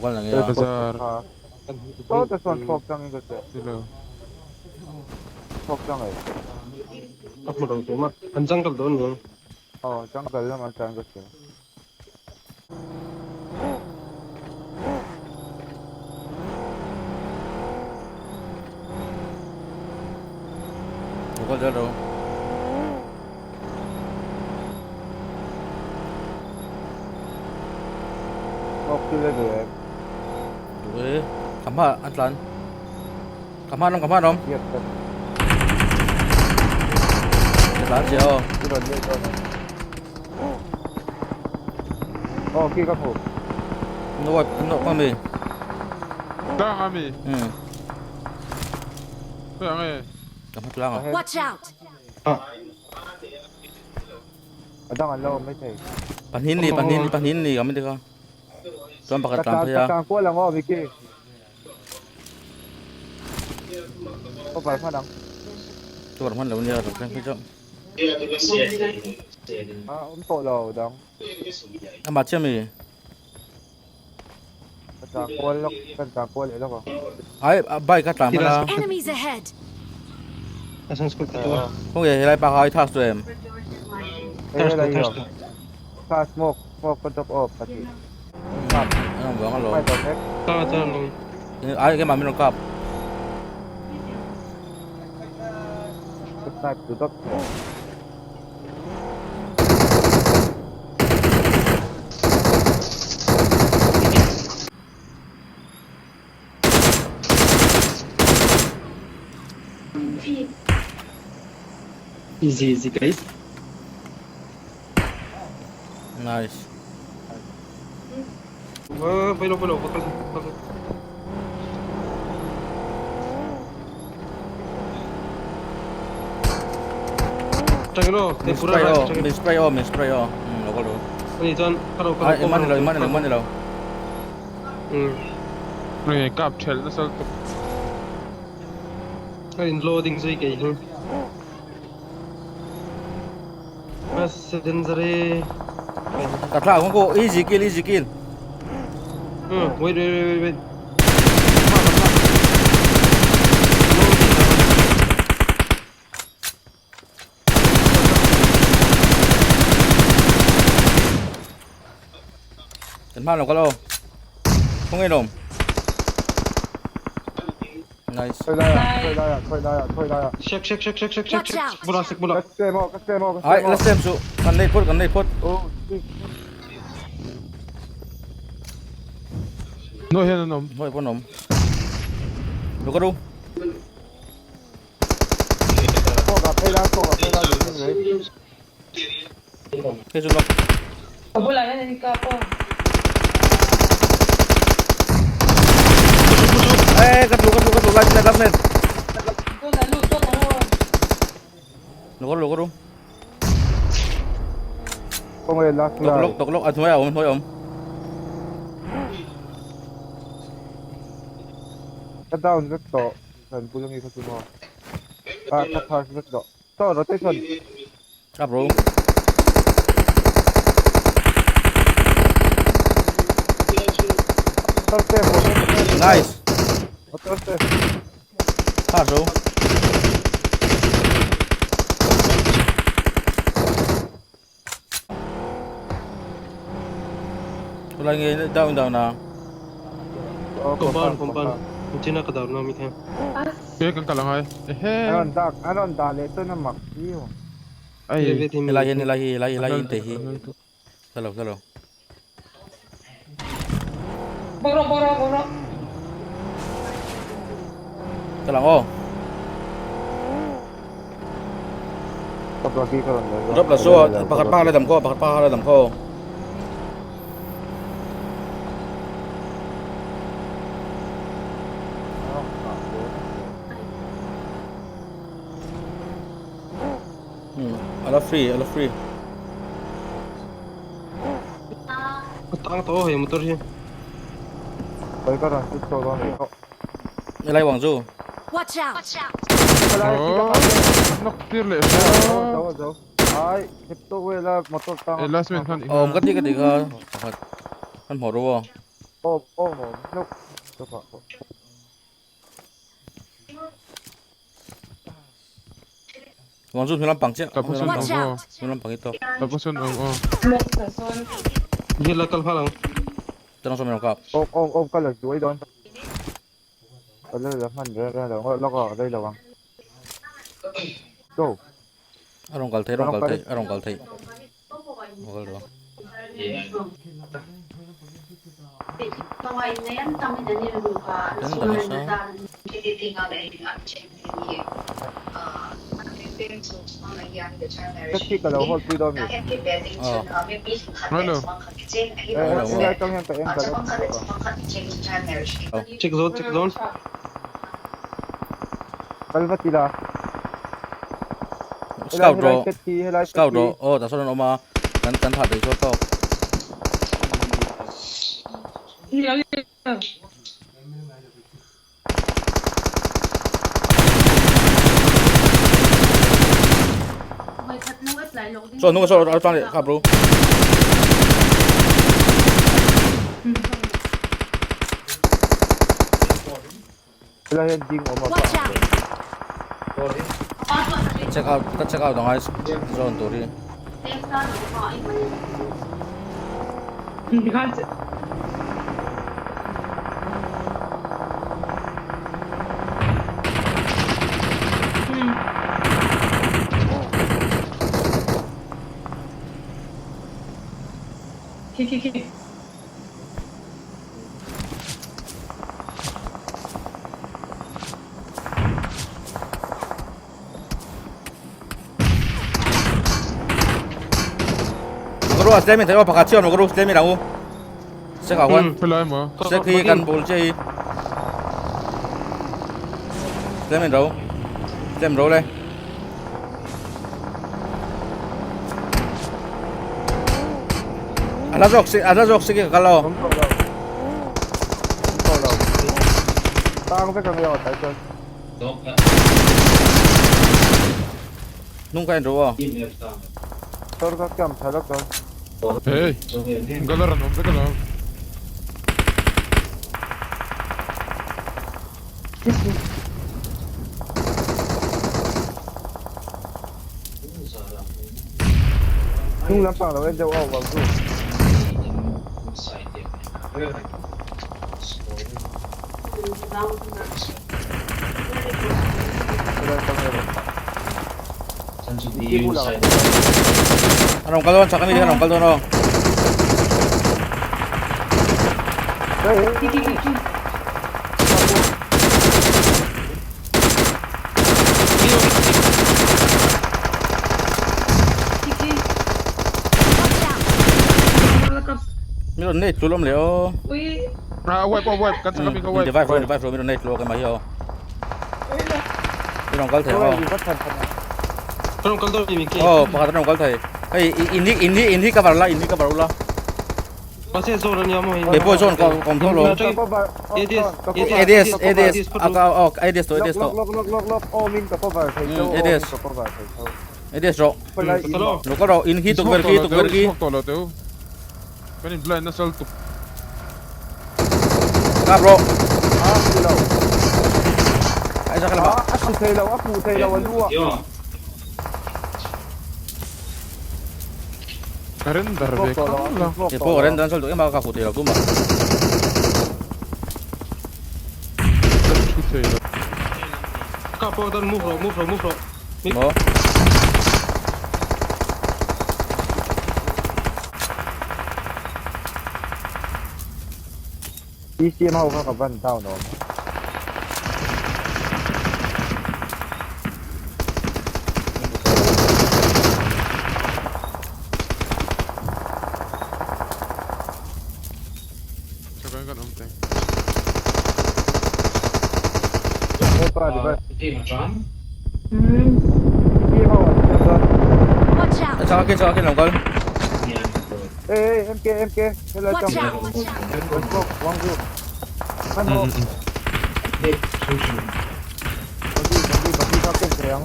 kal na nge a. Bazar. Saw te sawn thlawk changin ka hria. Nilo. Thlawk chang e. A hmu lo tum a, an jungle dawn niang. Aw, jungle lam an tlan ka hria. Lo kal zel ro. Smoke chu le duh em? Duh e. Ka hma an tlan. Ka hma an awm, ka hma an awm. Biak tak. Ka tlan che aw. I rawn let dawn em? Aw khi ka hmu. No wipe no ka mi. Tlang a mi? Um. Khawi ang e? Ka hma tlang a. Watch out! A dang an lo awm maithei. Pahnih ni, pahnih ni, pahnih ni ka mi te kha. Chuan pakhat tlan phei a. Ka tlan kual ang aw Vicky. Cover hman ang. Cover hman lo nia, thleng phei chauh. A awm tawh lo dang. Amah chiah mi? Ka tlan kual lawk, ka tlan kual leh lawk ang. Ai, bike a tlan hman a. Enemies ahead! Khaw nge helai pa kha i thas tu em? Hei helai hi awm. Kha smoke, smoke ka drop off ka tih. An awm vang alawm. Ai keimah min rawn kap. Ka snipe tu dawt. Easy easy guys. Nice. Pwede pwede bakal bakal. Min spray aw, min spray aw, min spray aw. Lo ka lo. Ai, engmah ni lo, engmah ni lo, engmah ni lo. Nge kap thelh nasa lutuk. A in loading zui kei hi. Mas danger e. Ka thla kawng ko easy kill easy kill. Wait wait wait wait. Kan hma lo ka lo. Khaw nge lawm. Nice. Khawi lai ah, khawi lai ah, khawi lai ah, khawi lai ah. Shek shek shek shek shek shek Watch shek. out. Bula sek bula. Ka sem aw, ka sem aw, ka Ai, sem aw. la sem su. Kan nei phawt, kan nei phawt. Oh, shit. Hnuai hian an awm. Hnuai pawh an awm. Lo ka ru. Hei chu lawk. Ka bulah hian an inkap aw. Eh ka tlu ka tlu ka tlu last minute last minute. Tunah lut tawk ang aw. Lo ka ru lo ka ru. Tawk lawk tawk lawk a hnuai a awm hnuai a awm. Ka down vek tawh. Kan bul ami kha chu maw? Ah, ka phar vek tawh. Saw rotation. Ah bro. Motor safe, motor safe. Nice. Motor safe. Ah bro. Khulai nge down down a. Compound compound. China ka down na mi kha. Ke kan kal angai. Ehe. An rawn dak, an rawn dah leh chuan a mak viau. Ai. Helai hian helai hi helai helai in te hi. Hla lo hla lo. Bawk rawh bawk rawh bawk rawh. Ka lang aw. Drop la chu pakhat pa la dam khaw pakhat pa la dam khaw. Ala free ala free. Ka tang tawh hei motor hi. Helai wang chu. Watch out! Oh, knock tir leh hram. Eh, last man khan Awm ka ti ka ti kha pakhat kan hmuh ru aw. Awm awm awm hlauh chawpah pawh. Wang chu hnulam pang chiah. Tapos Hnulam ang pang. aw. Hnulam pang i tawk. Tapos ang aw. Hi la kal phalang. Tanong sawm in kap. Awm awm awm ka la duai dawn. Ka la la hman reng reng lo lawk a rei lo ang. Go. A rawn kal thei, a rawn kal thei, a rawn kal thei. A kal rawh. Kan dang nasa. Taxi ka lo hold pui dawn mi. Aw. Hello. Eh, helai tang hian ka en ka lo ti tawh ang. Check zone, check zone. Kal vat ila. Helai Scout helai rawh. cat hi helai cat Scout hi. rawh. Aw tah sawn an awm a. Kan kan thah thei saw tawk. Saw hnung ah saw a tang leh kha bro. Helai hian ding awm a pa ang ve. Check out ka check out angai zawn tur hi. Ru a tlem in thei aw pakhat chian ru tlem in ang u sek ah khuan Helai maw? sek hi kan bul che hi tlem in ro tlem ro le a hla zawk si a hla zawk si khi ka kal aw Awm tawh lo. Awm tawh lo. Tang vek ang i aw tai chuan. Hnung kha en ru aw. Sir ka camp tha lak dawn. Hey, galar an awm vek alawm. Hnung lampang lo en deuh aw vang chu. A rawn kal dawn chak a mi te khan a rawn kal dawn aw. Mi rawn nei tlul awm leh aw. Ah, wipe aw wipe kan chak a mi kha wipe. Revive rawh revive rawh mi rawn nei tlul awm keimah hi aw. Mi rawn kal thei aw. Rawn kal dawn mi khi. Aw pakhat rawn kal thei. Hei in hi in hi in hi cover la in hi cover ula. Mahse zawn a nia maw hei. Keipawh zawn ka awm tawh lo. ADS ADS aw ADS tawh ADS tawh. ADS ADS rawh. Lo kal rawh in hi tukverh khi tukverh khi. Smoke tawh lo teh u. Kan in blind nasa lutuk. Kap rawh. Ai zak lama. A hmu thei lo a hmu thei lo a lu ah. Ka render ve khang la. Ke pawh ka render nasa lutuk em a ka hmu thei lo tumah. Ka thu thei lo. Kap rawh dan move rawh move rawh move rawh. Maw. ECM ho kha ka van down awm. Chakain kan awm teng. Hepa device. ECM ho an siam dawn. Chak a chak a lo kal. Ê ê MK MK helai tang. One smoke one group. Hman hawh. Bagi bagi bagi kha ken thei ang.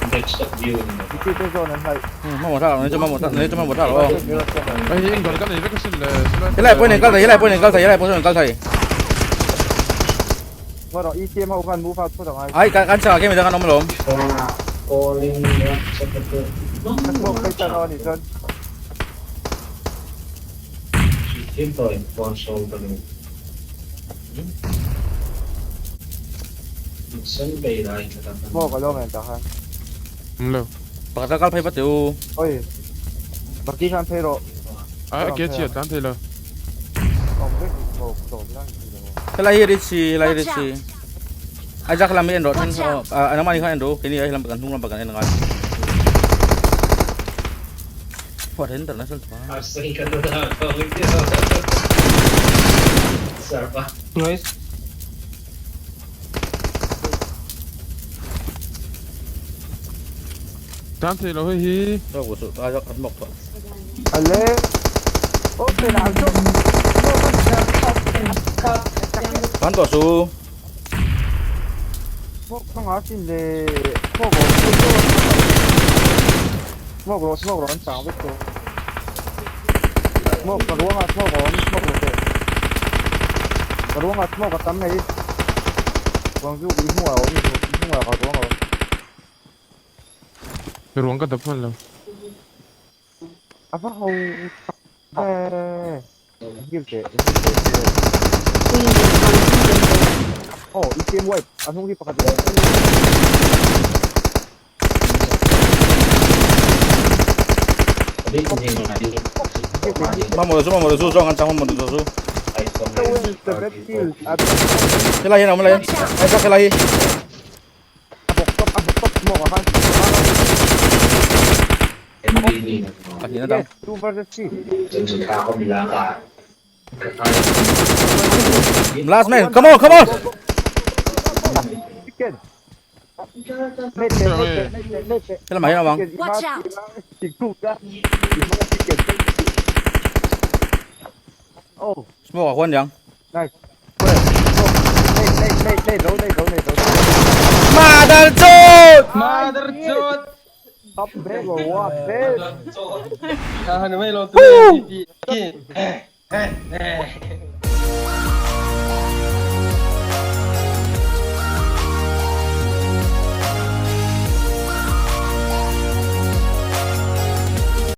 Iti te zawn an hnaih. Hmanhmawh thlak lo, nei chu hmanhmawh thlak, nei chu hmanhmawh thlak lo aw. Hei hi engdawr ka nei vek asin le. Helai pawhin an kal thei, helai pawhin an kal thei, helai pawhin an kal thei. Ngaw rawh, ECM ho khan move out phawt angai. Ai, kan kan changah khian midang an awm alawm. Ka smoke phei tan aw anih chuan. Smoke a lo men tah khan. Awm lo. Pakhat kha kal phei vat teh u. Oi. Baki khan phei rawh. A a ke chhiat tlan thei lo. Awm vek i smoke tawp lai ni lo. Helai hi Richie, helai hi Richie. Isaac lam hi en rawh then aw nangmah ni khan en rawh u keini helam kan hnung lam kan en angai. Phuah then darh nasa lutuk a. Nice. Tan thei lo hei hi. Ale. Open ah chu. Tan tawh su. Smoke thang a sin le. Smoke rawh. Smoke rawh smoke rawh an chang vek tawh. Smoke ka ruang ah smoke a awm smoke lo teh. Ka ruang ah smoke a tam hei. Guangzhou i hnungah a awm i hnungah ka ruang a awm. Ruang ka dap hman lo. A va ho tak ve. Heal teh heal teh heal. Aw i team wipe a hnung hi pakhat leh. Mamawh chu mamawh chu zawng an chang mamawh chu chu. Helai hian a awm helai hian Isaac helai hi. Pahnih na dang. Last man, come on, come on. Helamah hian a awm ang. Watch out! Smoke ah khuan niang. Mother chut! Mother chut!